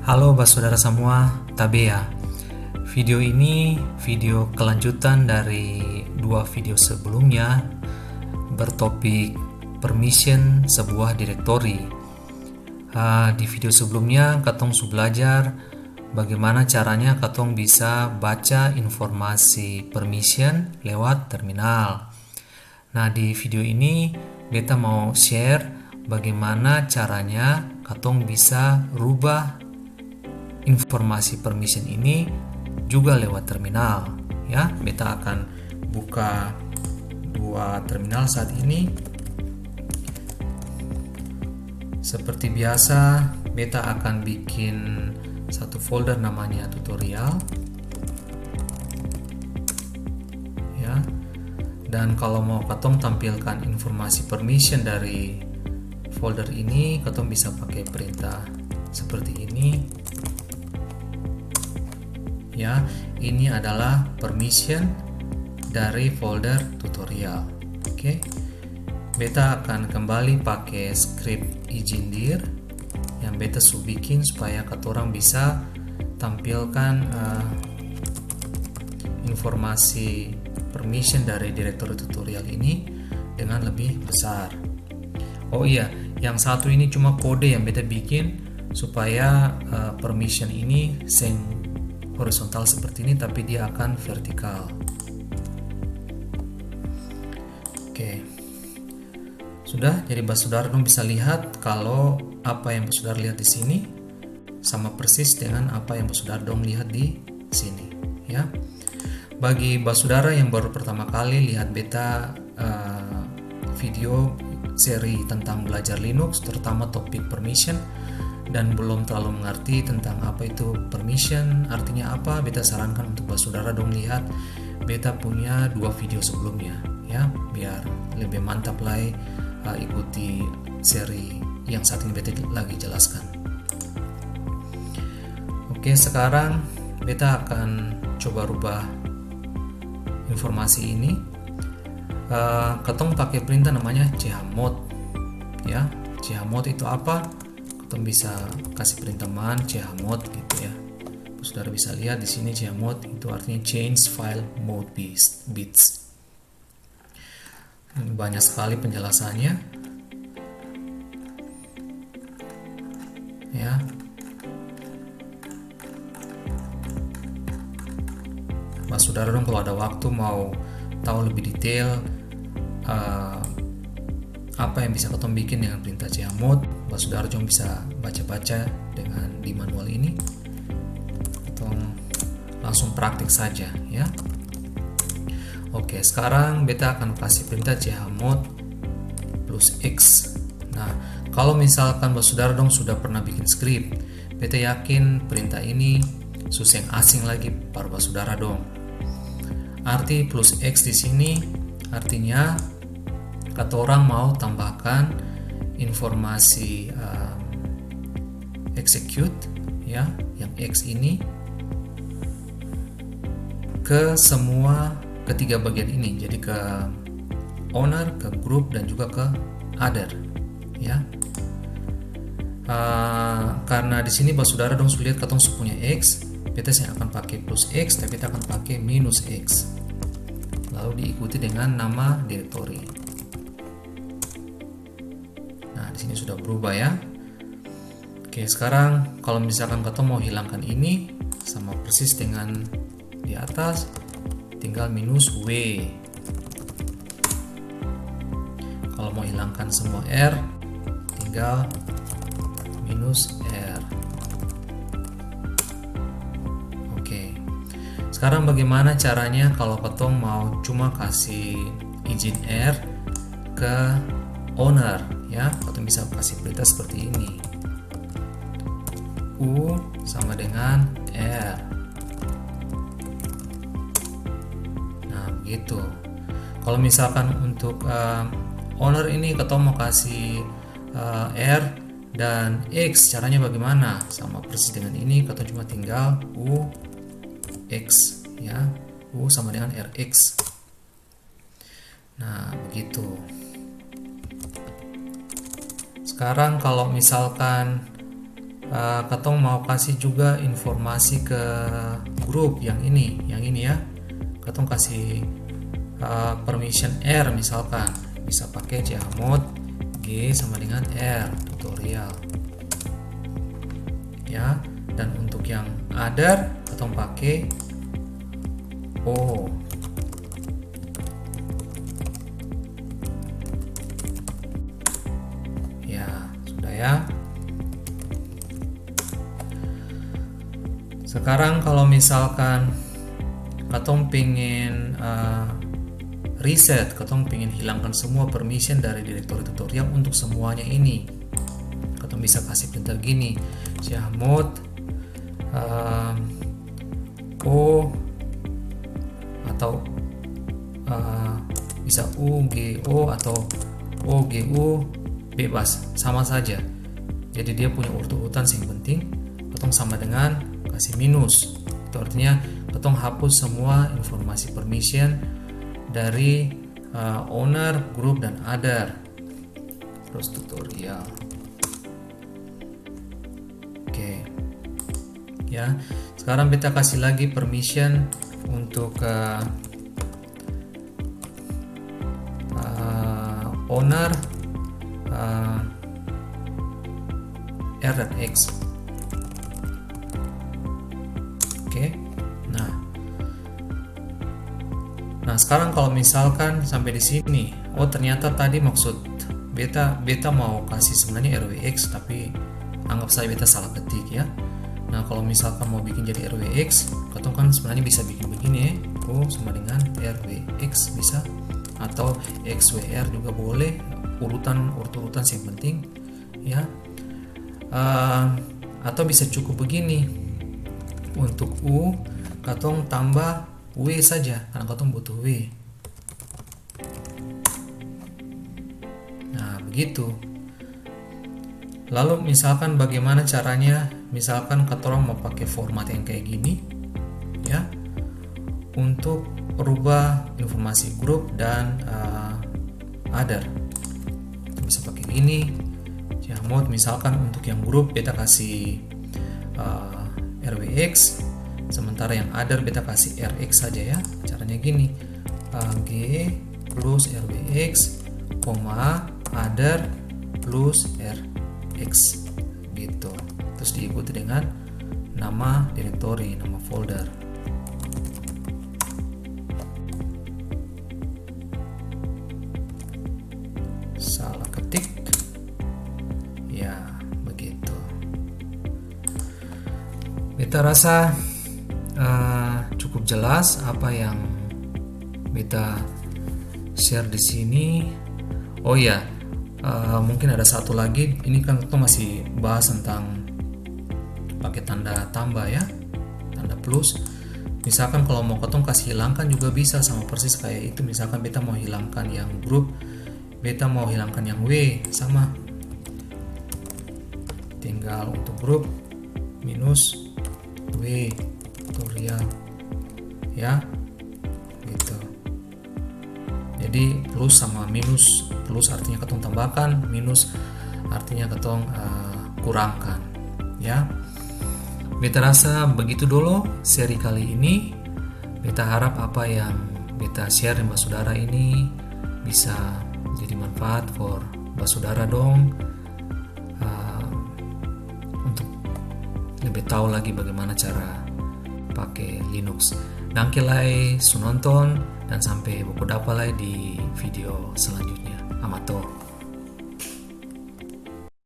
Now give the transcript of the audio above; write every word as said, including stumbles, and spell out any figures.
Halo basudara samua, tabea. Video ini video kelanjutan dari dua video sebelumnya bertopik permission sebuah direktori. Ah, di video sebelumnya katong su blajar bagaimana caranya katong bisa baca informasi permission lewat terminal. Nah, di video ini beta mau share bagaimana caranya katong bisa rubah informasi permission ini juga lewat terminal, ya. Beta akan buka dua terminal saat ini. Seperti biasa, beta akan bikin satu folder namanya tutorial. Ya. Dan kalau mau katong tampilkan informasi permission dari folder ini, katong bisa pakai perintah seperti ini. Ya, ini adalah permission dari folder tutorial. Oke. Beta akan kembali pake script izin dir yang beta su bikin supaya katorang bisa tampilkan, eh, informasi permission dari direktori tutorial ini dengan lebih besar. Oh iya, yang satu ini cuma kode yang beta bikin supaya, eh, permission ini seng horizontal seperti ini, tapi dia akan vertikal. Oke. Sudah, jadi basudara dong bisa lihat kalau apa yang basudara lihat di sini sama persis dengan apa yang basudara dong lihat di sini, ya. Bagi basudara yang baru pertama kali lihat beta, eh, video seri tentang belajar Linux, terutama topik permission, dan belum terlalu mengerti tentang apa itu permission, artinya apa, beta sarankan untuk basudara dong lihat beta punya dua video sebelumnya, ya, biar lebih mantap lai, uh, ikuti seri yang saat ini beta lagi jelaskan. Oke, sekarang beta akan coba rubah informasi ini. Uh, katong pakai perintah namanya chmod, ya. Chmod itu apa? Katong bisa kasih perintah man chmod gitu, ya. Saudara bisa lihat di sini chmod itu artinya change file mode bits, bits. Banyak sekali penjelasannya. Ya. Basudara dong, kalau ada waktu mau tahu lebih detail, eh, apa yang bisa katong bikin dengan perintah chmod, basudara dong bisa baca-baca dengan di manual ini. Katong langsung praktik saja, ya. Oke, sekarang beta akan kasih perintah chmod plus X. Nah, kalau misalkan basudara dong sudah pernah bikin script, beta yakin perintah ini su seng asing lagi par basudara dong. Arti plus X di sini artinya katorang mau tambahkan informasi, um, execute, ya, yang X ini ke semua ketiga bagian ini. Jadi ke owner, ke group, dan juga ke other, ya. Ah, karena di sini basudara dong su lihat katong su punya X, beta seng akan pake plus X, tapi beta akan pake minus X. Lalu diikuti dengan nama direktori. Nah, di sini sudah berubah, ya. Oke, sekarang kalau misalkan katong mau hilangkan ini, sama persis dengan di atas, tinggal minus W. Kalau mau hilangkan semua R, tinggal minus R. Oke. Sekarang bagaimana caranya kalau katong mau cuma kasih izin R ke owner, ya? Katong bisa kasih perintah seperti ini. U sama dengan R. Nah, begitu. Kalau misalkan untuk, eh, owner ini katong mau kasih, eh, R dan X, caranya bagaimana? Sama persis dengan ini, katong cuma tinggal U X, ya. U sama dengan R X. Nah, begitu. Sekarang kalau misalkan eh, katong mau kasih juga informasi ke grup yang ini, yang ini ya. Katong kasih, eh, permission R misalkan, bisa pakai chmod G sama dengan R tutorial. Ya, dan untuk yang other katong pakai O. Ya, sudah ya. Sekarang kalau misalkan katong pengen, eh, reset, katong pengen hilangkan semua permission dari direktori tutorial untuk semuanya ini, katong bisa kasih perintah gini, chmod, eh, O atau, eh, bisa U G O atau O G U, bebas, sama saja. Jadi dia punya urut-urutan sih yang penting katong sama dengan kasih minus. Itu artinya katong hapus semua informasi permission dari, eh, owner, group, dan other. Terus tutorial. Oke. Ya, sekarang beta kasih lagi permission untuk, eh, eh, owner, eh, R dan X. Oke. Nah, Nah, sekarang kalau misalkan sampai di sini, oh, ternyata tadi maksud beta, beta mau kasih sebenarnya R W X, tapi anggap saja beta salah ketik ya. Nah, kalau misalkan mau bikin jadi R W X, katong kan sebenarnya bisa bikin begini ya. O sama dengan R W X bisa, atau X W R juga boleh, urutan, urut-urutan sih yang penting ya. Eh, atau bisa cukup begini. Untuk U, katong tambah W saja, karena katong butuh W. Nah, begitu. Lalu misalkan bagaimana caranya, misalkan katorang mau pakai format yang kayak gini, ya, untuk rubah informasi grup dan, eh, other. Bisa pakai gini, chmod misalkan untuk yang grup beta kasih, eh, R W X, sementara yang other beta kasih R X saja ya. Caranya gini, eh, G plus R W X, koma, other plus R X gitu. Terus diikuti dengan nama direktori, nama folder. Salah ketik. Ya, begitu. Beta rasa, eh, cukup jelas apa yang beta share di sini. Oh iya, eh, mungkin ada satu lagi. Ini kan kita masih bahas tentang pakai tanda tambah ya, tanda plus. Misalkan kalau mau katong kasih hilangkan juga bisa, sama persis kayak itu. Misalkan beta mau hilangkan yang grup, beta mau hilangkan yang W, sama. Tinggal untuk grup minus W tutorial. Ya, gitu. Jadi plus sama minus, plus artinya katong tambahkan, minus artinya katong, eh, kurangkan. Ya. Beta rasa begitu dolo seri kali ini. Beta harap apa yang beta share deng basudara ini bisa jadi manfaat for basudara dong, ah, untuk lebih tahu lagi bagaimana cara pake Linux. Dangke lai su nonton, dan sampe baku dapa lai di video selanjutnya. Amato.